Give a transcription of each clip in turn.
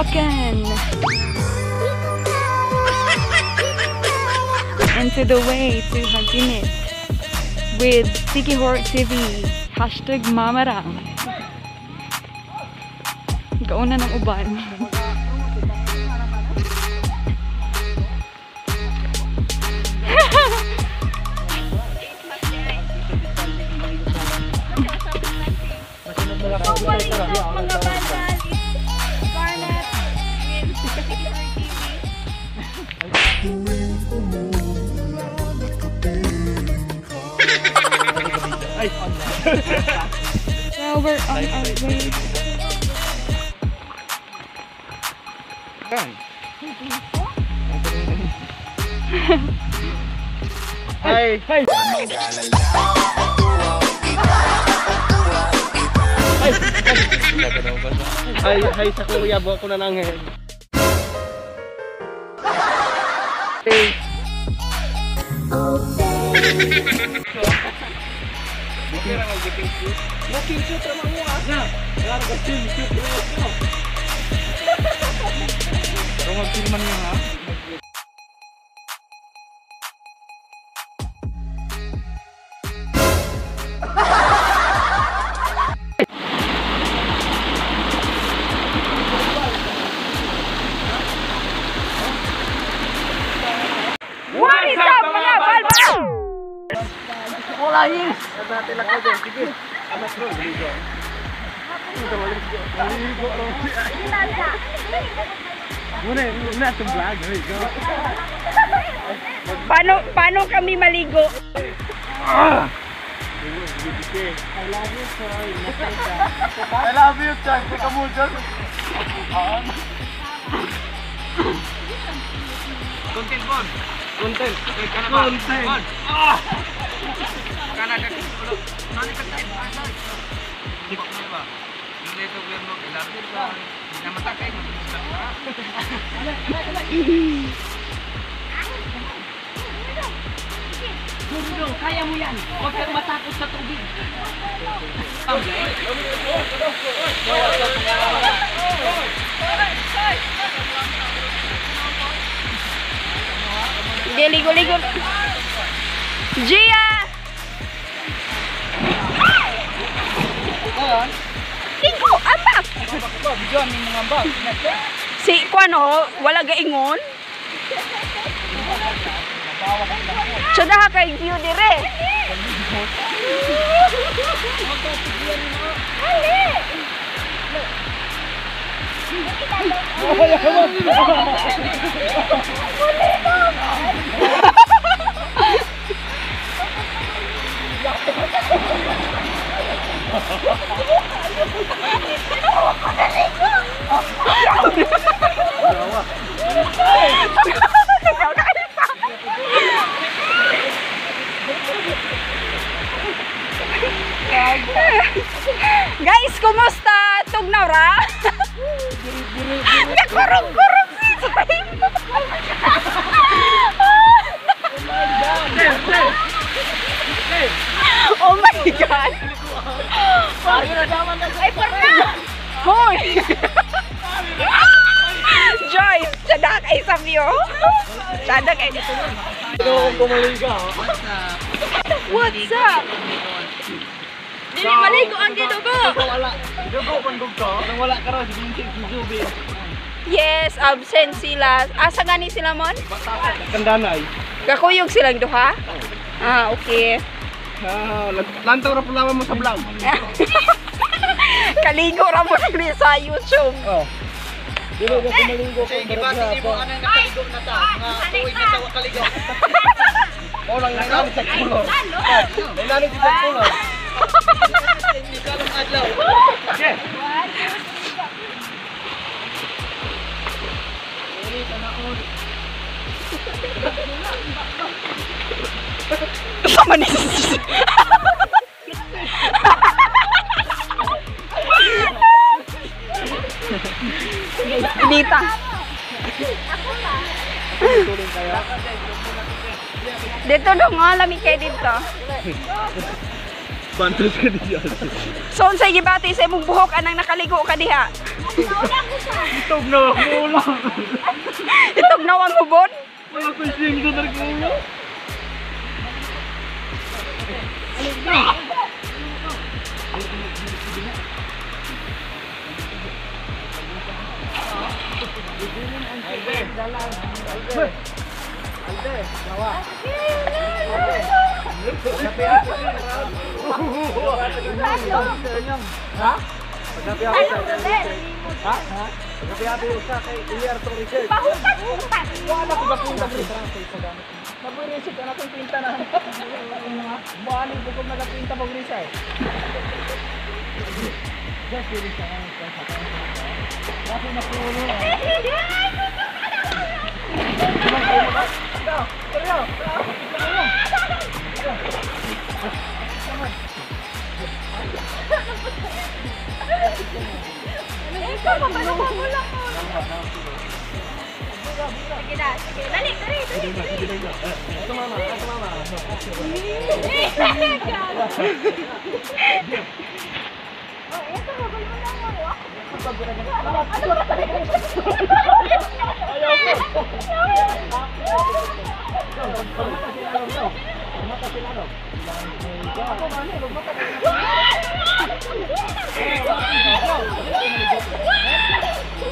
Caloocan. Into the way to Hagimit with Siquijor TV. #Mamarang. Gauna ng uban. Mga bandal, Garnet with Siquijor TV. So we're on our way. Hi. Hi. Hi, hi sa kuya, buwa ko na nangin. Hey. What is up, mga balbal? Paano kami maligo? I love you, Chang. Content, Bon. Content. Content. Ah! Dudong, kaya mo yan. Huwag kang matakot sa tubig. Sige, ligo, ligo. Gia! Ligo, ambak! Si, kuano, wala gaingon? Tsada kay view dire. Guys, kumusta? Tugnaw ra? Nakurog-kurog si Sai. Oh my God! Ay, porna! Hoy! Joy! Sada kay sa view! Sada kay... What's up? Dili maligo ang gidugo! Dugo pandug ko. Nang wala ka raw si Vincent si Zubi. Yes, absent sila. Asa gani sila mon? Kandanay. Kakuyog silang duha? Ah, okay. Ah, lantaw ra pulawan mo sa vlog. Kaligo ra mo diri sa YouTube. Oh. Dili ka kumaligo kay gibati mo anang nakaligo na ta. Nga tuig na ta wa kaligo. Mao lang nailanit sa color. Nailanit sa color. Adlaw. Okay. Sama ni. Dita. Dito dong, oh, lami kay dito. Bantos ka diyan. So unsay gibati sa imong buhok anang nakaligo ka diha? Itog na ako ulang. Itog na ang hubon. Wala ko sing sa darkulo.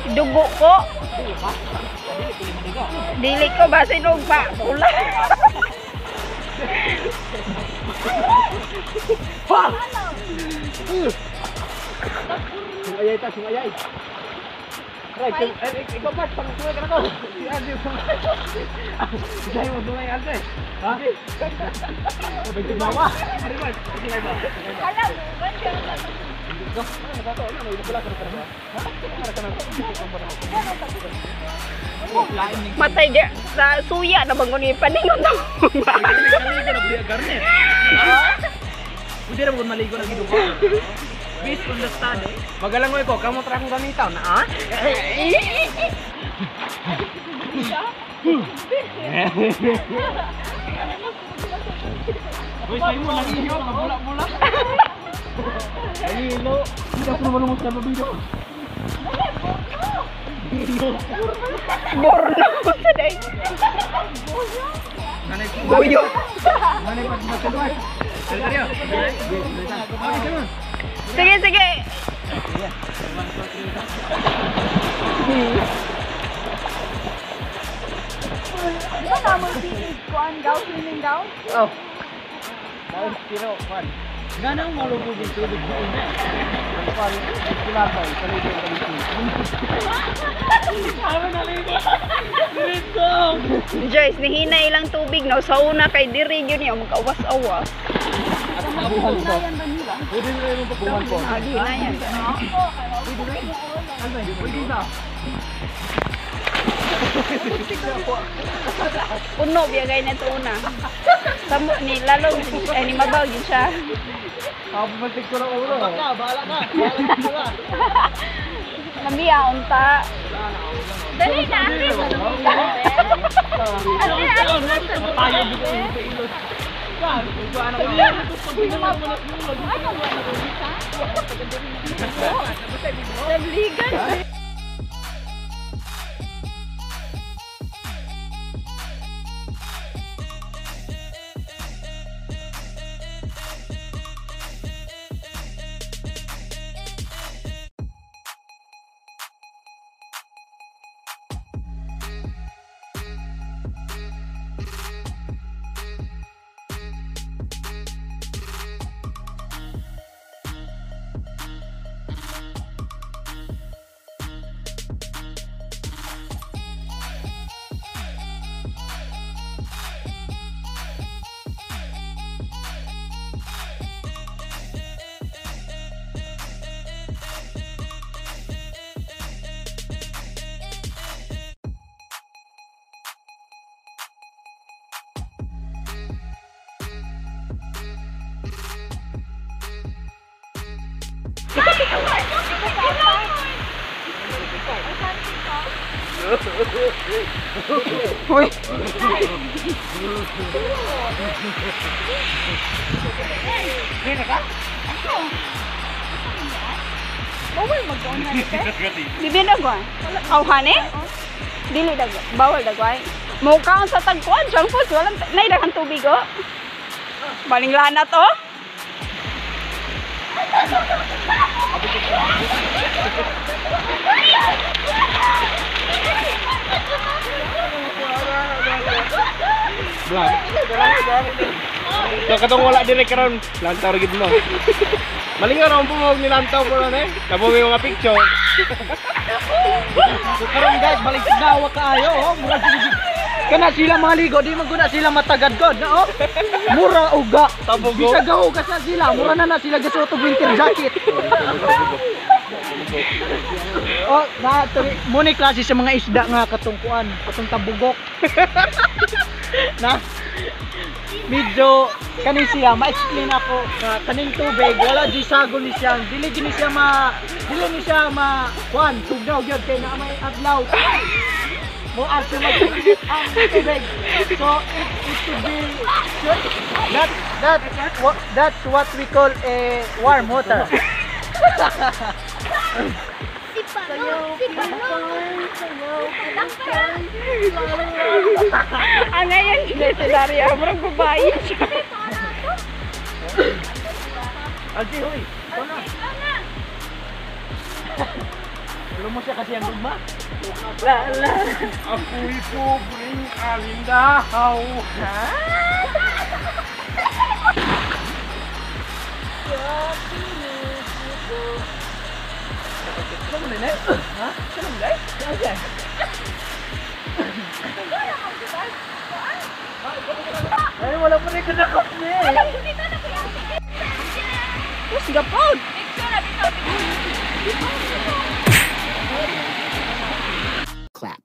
Dugo ko. Dili ko basin og pa pula. Sungayay ta, sungayay. Right, ikaw ba? Pag-sungay ka na ko. Si Ate, sungay. Dahil mo sungay, Ate. Ha? Bawa. Matay di sa suya na bangon ni paningon na. Maligo na buya garnet. Pwede ra mo maligo na gidugo. Based on the study. Magalangoy ko, kamo tra akong gamitaw na ah. Uy, sa'yo mo nangihilo, mabula-bula. Nangihilo. Hindi ako naman sa babido. Borno sa day. Goyo. Sige, sige. Di ba namang kuan daw, swimming daw? Oh. Kilo, kwan. Ganang malubog yung tubig na ina. Joyce, nihina ilang tubig no. Sa una kay diri yun niya mag-awas-awas. Hina yan. Puno biyagay na ito una. Samo ni lalo ay ni mabaw yun siya. Ako picture ang ulo. Baka, bahala ka. Bahala ka. Namiya unta. Dali na, ate. Tabligan. Uy. Bawal magkaon na ito. Bibi na ko. Awhan eh? Dili dag bawal dagway. Mukaon sa tagkuan junk food walang nay daghang tubig oh. Baling lanat oh. Blank. So katong wala dire karon, lantaw ra gid mo. Malingaw ra po mo nilantaw po na eh. Kamo may mga picture. So karon guys, balik dawa kaayo oh. Mura kana sila mga ligo, di man guna sila matagad god na oh. Mura uga. Bisag gahugas na sila, mura na na sila gasuot og winter jacket. Oh, na mo ni klase sa mga isda nga katungkuan, katong tabugok. Na medyo kani siya ma-explain ako nga kaning tubig wala di sagol ni siya, dili gini siya ma dili ni siya ma kuan tugnaw gyud kay naa may adlaw. Mo aso mag ang tubig. So it should be that's what we call a warm water. Ang ngayon si Daria, murag babae siya. Alti hoy. Alam mo siya kasi ang lugma. La la. Ako'y pobreng alindahaw. Ay, wala pa rin kanakap niya eh. Tapos gapod. Clap.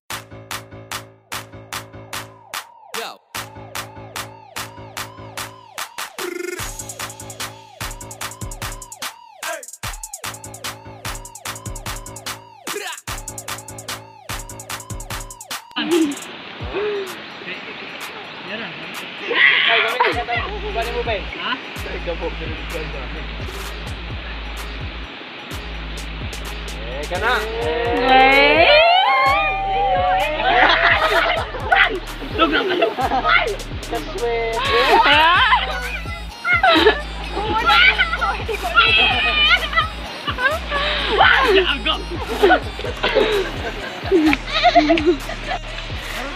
Eh, kana. Eh.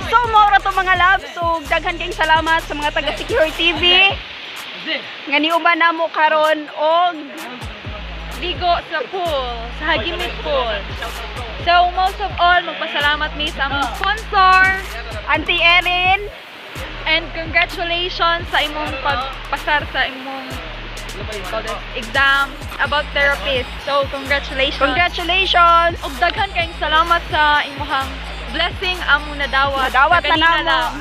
So, maura to mga loves. So, daghan kayong salamat sa mga taga Secure TV. Nga niuban namo karon og Ligo sa pool, sa Hagimit Pool. So, most of all, magpasalamat mi sa among sponsor, Auntie Erin. And congratulations sa imong pagpasar sa imong exam about therapist. So, congratulations. Congratulations. Ug daghan kayong salamat sa imong blessing among nadawat. Nadawat na Kaganina namo. lang.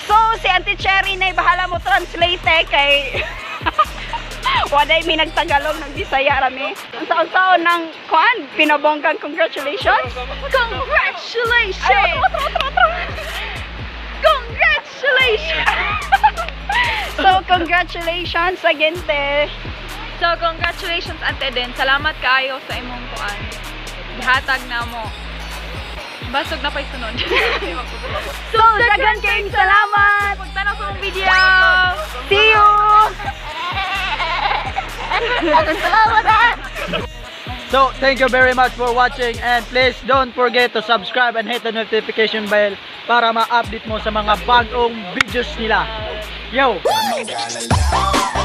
So, si Auntie Cherry na bahala mo translate eh, kay waday mi nagtagalog, nagbisaya rami. Ang saon-saon ng kuan, pinabongkang congratulations. Congratulations! Ay, otro, otro, otro. Congratulations! So, congratulations again, te. So, congratulations, Ate din. Salamat kaayo sa imong kuan. Gihatag na mo. Basog na pa'y sunod. So, daghan kayong salamat. Pagtanaw sa mong video! See you! Salamat ah! So, thank you very much for watching and please don't forget to subscribe and hit the notification bell para ma-update mo sa mga bagong videos nila. Yo! Nag-alala.